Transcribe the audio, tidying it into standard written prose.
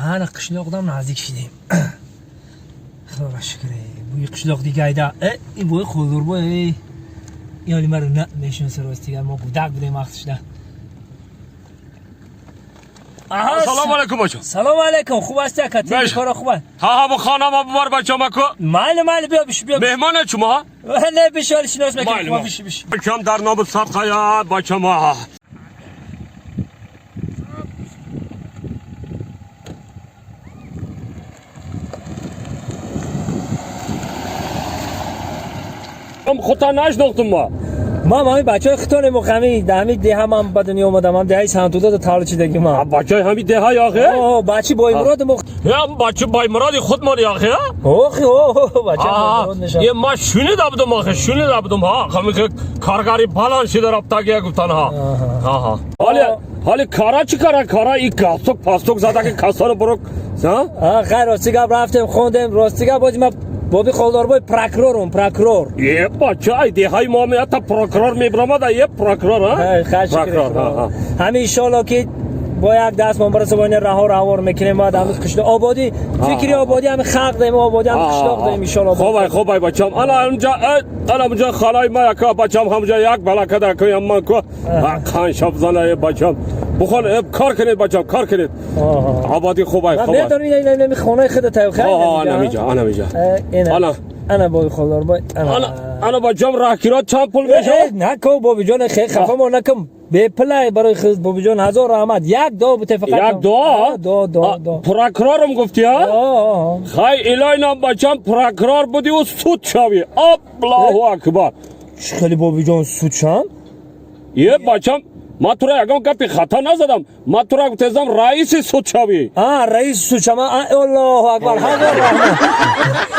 Ҳана қишлоқдам наздик шидем. Худоро шукр. Бӯи қишлоқ дигайда. Ин бӯи хулдурбой. Ин ҳоли маро на мешиноса, рости гап, мо кӯдак будем вақтшда. Салом алейкум, бача. Салом алейкум, хуб ҳасти, ака? Тинҷи, кора хуб аст? Ҳа, ҳа, хонама бубар, бачамаку. Майли, майли, биё, биши, биё. Меҳмоне шумо? Не, биши, ҳоли шинос мекунем. Ма, биши, биши. Бачам, дар нобуд садқая, бачама. Худта нашинохтум ма. Ман ҳамин бачаҳои хитонем, ҳами ҳами деҳа ман ба дунё омадам, ҳам деҳаи Сантуда таваллуд шидагӣ ман. Бачаи ҳами деҳа яхе? Бачи Боимурод мо. Бачи Боимуроди худмон яхе? Охи, бача Боимурод мешавад. Е, ма шунида будум, охи, шунида будум, ҳа, ҳами каргари баланд шида рафтагия гуфтан, ҳа. Ҳа. Ҳали ҳали кара чӣ кара, кара и галстук пастук задаги касону бурук, ҳа? Хайр, рости гап, рафтем, хондем, рости гап, бози ма боби Холдорбой прокурорум, прокурор. Е, бача, ай деҳаи мо меята прокурор мебиромада, е, прокурор, ҳа? Прокурор, ҳа. Ҳами иншоалло ки бо як даст мо бараса бо ина раҳо равор мекунем, баъд ҳами қишлоқ ободӣ, фикри ободӣ ҳами халқ дорем, ободӣ ҳами қишлоқ дорем, иншоалло. Хубай, хубай, бачам. Ана ҳамҷа, ана ҳамҷа халаи ма яка, бачам, ҳамҷа як балакада куям ман ку. Қан шабзана, е, бачам. Бухон, кор кунед, бачам, кор кунед. Ободӣ хубай, хубай. Медонӣ, ина ина хонаи худат тайёр хайр. Ана ҳамиҷа, ана ҳамиҷа. Ана. Ана боби Холдорбой. Ана, ана, бачам, раҳкиро чанд пул мешавад? Нако, бобиҷон, хеле хафа мо накун. Бепулай барои худ, бобиҷон, ҳазор раҳмат. Як дуо буте фақат. Як дуо? Дуо, дуо, дуо. Прокурорум гуфтӣ, ҳа? Хай, илоҳи ном, бачам, прокурор будиву суд шавӣ. Аллоҳу акбар. Чӣ хеле, бобиҷон, суд шам? Е, бачам, ман тура ягон гапи хато назадам. Ман тура гуфтезам, раиси суд шавӣ. А, раиси суд шам. Аллоҳу акбар, ҳазор раҳмат.